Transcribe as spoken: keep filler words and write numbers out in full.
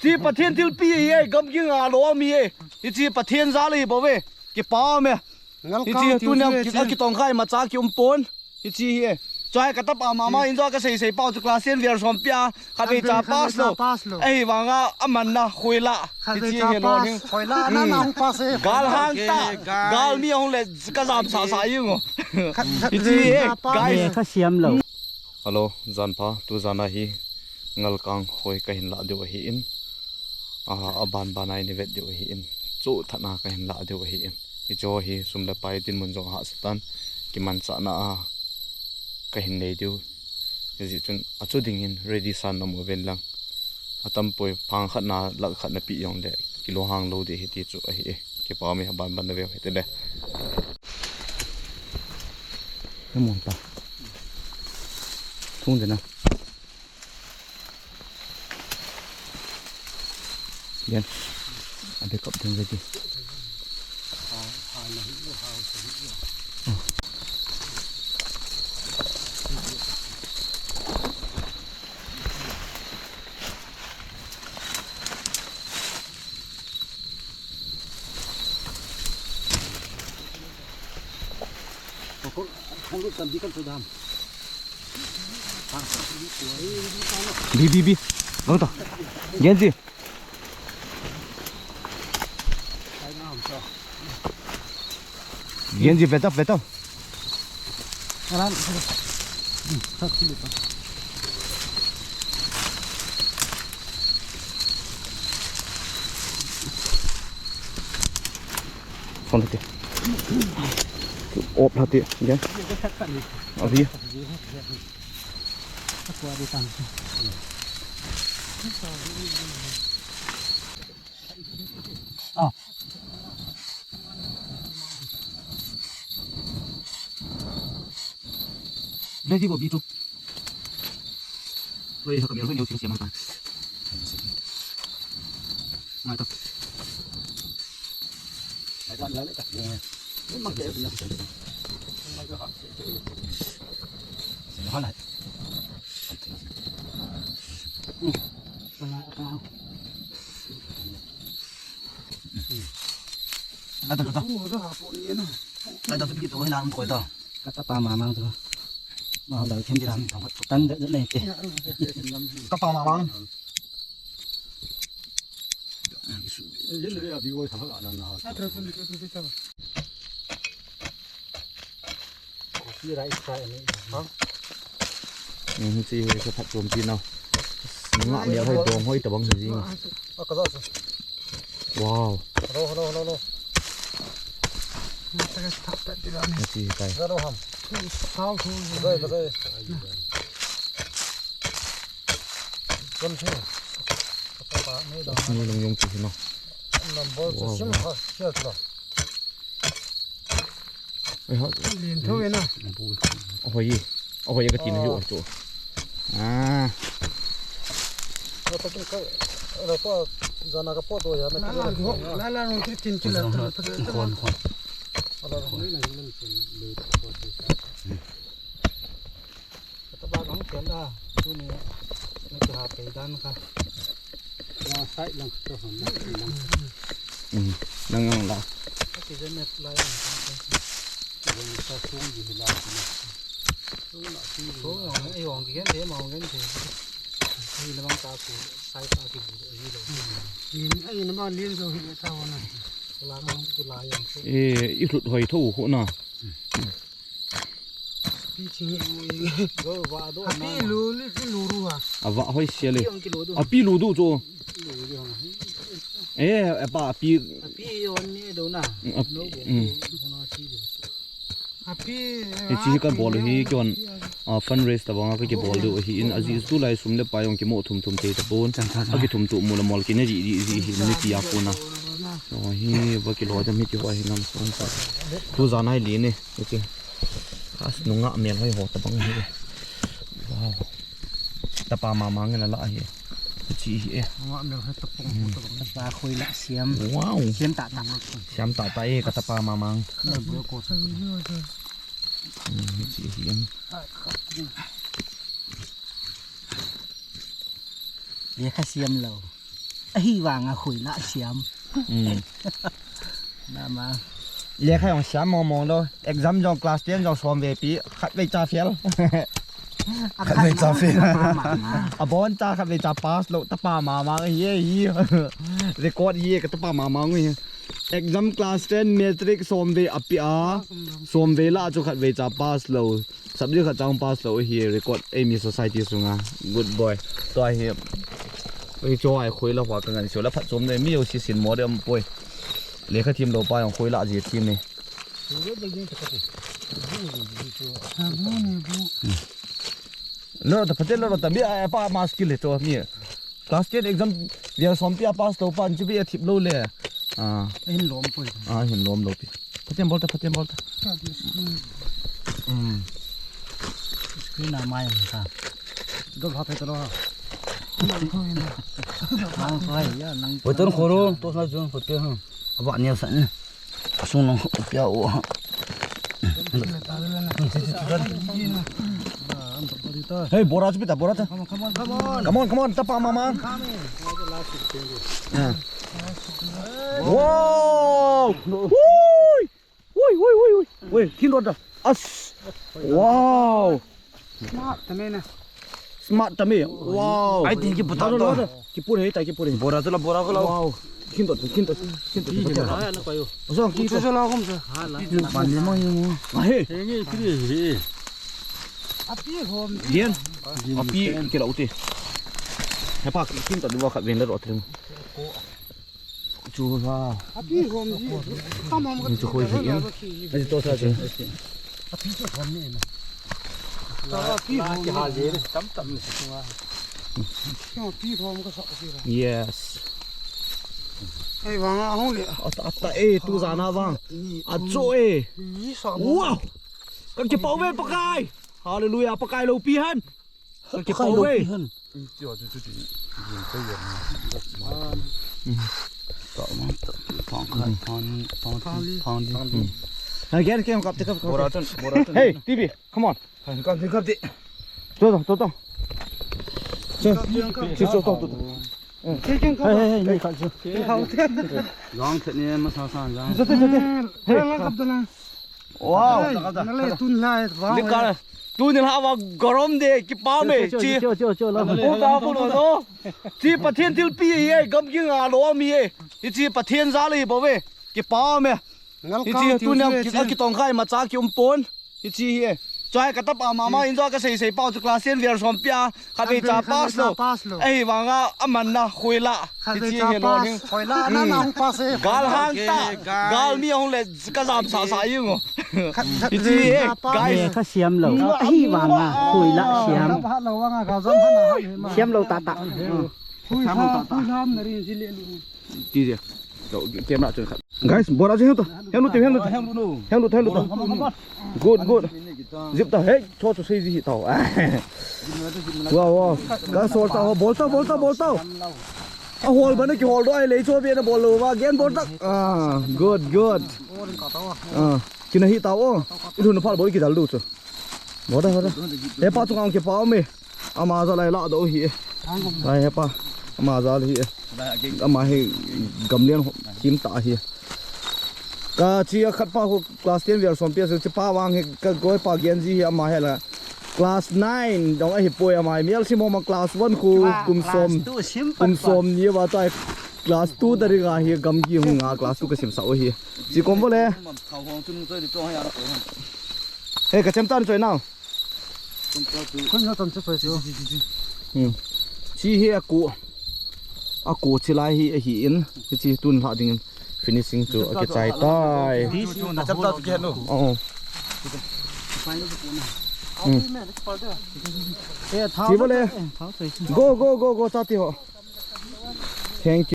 Chi Pathen thilpi hi e, gamgi nga lou mi e. Hichi Pathen jal hi bou ve. Kipa me. Hichi tunia kitong khai macha kium pon. Hichi hi e. Chua hi ka tapa mama in jo ka sei sei pau chu class ten ver som pia. Khatvei cha pass lou. Ei vanga aman na hoila. Hichi hi lou ni. Hoila na na hung pass e. Gal hang ta. Gal mi hung le ka jam sa sa i ngo. Hichi hi e. Guys. Ka siam lou. Hello, jan pha, tu jan a hi ngalkang hoi kahin lah diu ahin, a, aban ban a i vet diu ahin, chu thana kahin lah diu ahin. Hicho hi sum le pai dinmun jong hahsa tan, kimanchahna a kahin nei diu. Hijeh chun achu dingin ready san namu ven lang. Atampoi phang khat na, lakh khat na pi jong le, kilunghang lou ding ahi ti chu ahi e. Kipa me, aban ban na veu hite le. Namu ta. Thung dena. Yan. Abe kap ding ready. Bi, bi, bi. Bang ta. Genji. Genji, vetap, vetap. Phone lati. Off lati. Gen. Avi. Ah. Ready bo bitu. Oi, ha kamera neo siam ta. Ngai ta. Ngai ta, ngai ta. Mang ke. Ngai ta. Kata, kata. Kata tu kito hilang koi to. Kata pa mamang tu. Mau dal khem dilam. Tan de de te. Kata mamang. Copyright strike ni. Ha? Hmm, hichi hi ka phatchompi nau. Nga mi hoi dong hoi tabang hi jing. Ah, ka ja. Wow. Hello, hello, hello, hello. Nga ta ka thap ta ti la ni. Hichi hi tai. Hello, ham. Sao thu. Ka ja, ka ja. Kon thu. Ka pa ni dong. Ni long yong ki no. Number chu sim ha, sia chu. Oi, ho. Lin tho ena. Ahoi. Ahoi ka tin hi chu. Ah. La la ho, la la ho, tin tin la. Khon, khon. Ala ni na ni tin le ko. Kata ba kang chen da, tuni na kiha pei dan kha. La sai lang to hon na lang. Hmm, lang lang la. Ka kijen net lai lang. Kijen sa sung ji la. Sung la si. Sung la, ai hong kijen de, ma hong kijen de. Ni na bang ta ku, sai ta ki bu, ji lo. Ni ai na ba lien zo hi ta wa na. La kang ki la yang. Eh, i lut hoi tho ho na. Pi ching e mo e. Go va do. Api lu ni ki lu ru ha. Ava hoi sia le. Pi ong ki lu du. Api lu du chu. Lu du ha. Eh, apa api. Api on ni do na. Api. No bo. Mm. Ko na chi do. Api. E chi ka bol hi ki on. A fundraise tabang ka ki bol do hi in aji su lai sum le pai ong ki mo thum thum te ta pon. A ki thum tu mu la mol ki ne ri ri ri hi ni ti a ko na. O hi ba ki lo da mi ti ho hi ngam son sa. Tu za nai li ni. Hichi. Khas nunga mel hoi ho tabang hi. Wow. Tapa mamang in ala hi. Hichi hi e. Nunga mel hoi tapong ho tabang. Tapa khoi la siam. Wow. Siam ta ta. Siam ta ta e ka tapa mamang. Ka bu ko sa. Hmm, hichi hi e. Lekha siam lou. Ahivanga khuila siam. Hmm. Nama. Lekha jong siam mong mong lou. Exam jong class ten jong som ve pi. Khat vei cha fail. Khat vei cha fail. Abon cha khat vei cha pass lou. Tapa mama hi hi. Record hi ka tapa mama ngi. Exam class ten matric som ve api a. Som ve la chu khat vei cha pass lou. Subject khat chang pass lou hi record eimi society sunga. Good boy. Tua hi. Oi cho ai khoi la hua ka ngan sio la phat chom nei mi yo si sin mo de am poi. Lekha thim lou pa jong khoi la ji thim ni. Lo ta phaten lo ta mi a pa ma skill he to mi. Class ten exam via som pi a pass lou pa an chi bi a thip lou le. Ah. Hin lom poi. Ah, hin lom lou pi. Phaten bol ta, phaten bol ta. Hmm. Screen a mai ang ta. Dol ha phe ta lo ha. Nang khoi ya, nang. Photon khoro, to sa jun phote ha. Aba ni sa ni. Asung nang pia o ha. Hey, bora chu pita, bora ta. Come on, come on, come on. Come on, come on, tapa mama. Come in. Ah. Wow! Woo! Ui, ui, ui, ui. Ui, kin rot da. As. Wow. Smart tame na. Smart tame. Wow. Ai, tin ki puta do. Ki pure, tai ki pure. Bora tu la, bora ko la. Wow. Kin rot, kin rot, kin rot. Ai, na ko yo. Osong ki. Chu chu la kom sa. Ha la. Man ni mo yo. Ah, he. He ni ki he. Api hom. Dian. Api ki la uti. He pa, kin rot do khat ven la rot. Chu la. Api hom ji. Tam hom ka. Ni chu khoi ji in. Ni to sa chu. Api chu hom ni na. Api hom ki ha ji tam tam ni chu. Api hom ka sa ji. Yes. Ei vang a hong le. Ata ata e tu jana vang. Achu e. Ni sa. Wow. Ka kipau ve Pakai. Hallelujah Pakai lou pi han. Ka kipau ve. Again, again, kap, kap, kap. Bora chun, bora chun. Hey, T V, come on. Kap, kap, kap. To, to, to, to. Chun. Chun, to, to, to. Hey, hey, hey, hey, kap, chun. Jang thet ni ma sa sa jang. Chun, chun, chun, chun. Hey, kap, kap. Wow. Nale tun lai, wow. Likar. Tuni la wa gorom de, kipau me, chi. Cho, cho, cho, cho, la. U ka bu no, no. Chi Pathen thilpi hi e, gamgi nga lou mi e. Hi chi Pathen jal hi bou ve. Kipau me. Hi chi tuni a kitong khai ma cha ki um pon. Hi chi hi e. Chai ka tapa mama in jo ka sei sei pau chu class ten vial som pia. Khat vei cha pass lou. Ahivanga aman na khoi la. Khat vei cha pass. Khoi la na na hung pass e. Gal hang ta. Gal mi hung le ka jam sa sa ing o. Khat, khat vei cha pass. Guys. Lekha siam lou. Ahivanga khoi la siam. Siam lou tata. Khui sa, khui sa na rin ji le lu. Ti je. Camera chun khat. Guys, bora je heng to. Heng lut, heng lut. Heng lut, heng lut. Good, good. Zip ta, hey, cho cho sei ji hi tao. Wow, wow. Ka sol ta ho, bol ta, bol ta, bol ta. A hol bana ki hol do ai lei cho be na bol lou va, gen bol ta. Ah, good, good. Ah, kina hi tao. I thun phal bol ki dal du chu. Bol ta, bol ta. He pa chu ngang ki pa me. Ama jal a la do hi. Ai he pa. Ama jal hi. Ama hi gamlian thim ta hi. Ka chi a khat pa khu class ten vial som pia su chi pa vang hi ka goi pa gen ji hi ama hi la. Class nine dong ahi poi ama hi. Mial si mo ma class one khu kum som. Kum som ni va tai class two da ri ga hi gamgi hung a class two ka sim sa o hi. Chi kom vo le. He ka chem tan choi nau. Khun na tan chu pai chu. Hmm. Chi hi a ku. A ku chi lai hi, hi in. Hi chi tun la ding in. Finishing chu a kichai tai. Chu, chu, na chap ta tu ke no. Oh. Hmm. Eh, thao. Ti bole. Thao choi chu. Go, go, go, go, cha ti ho. Thank you.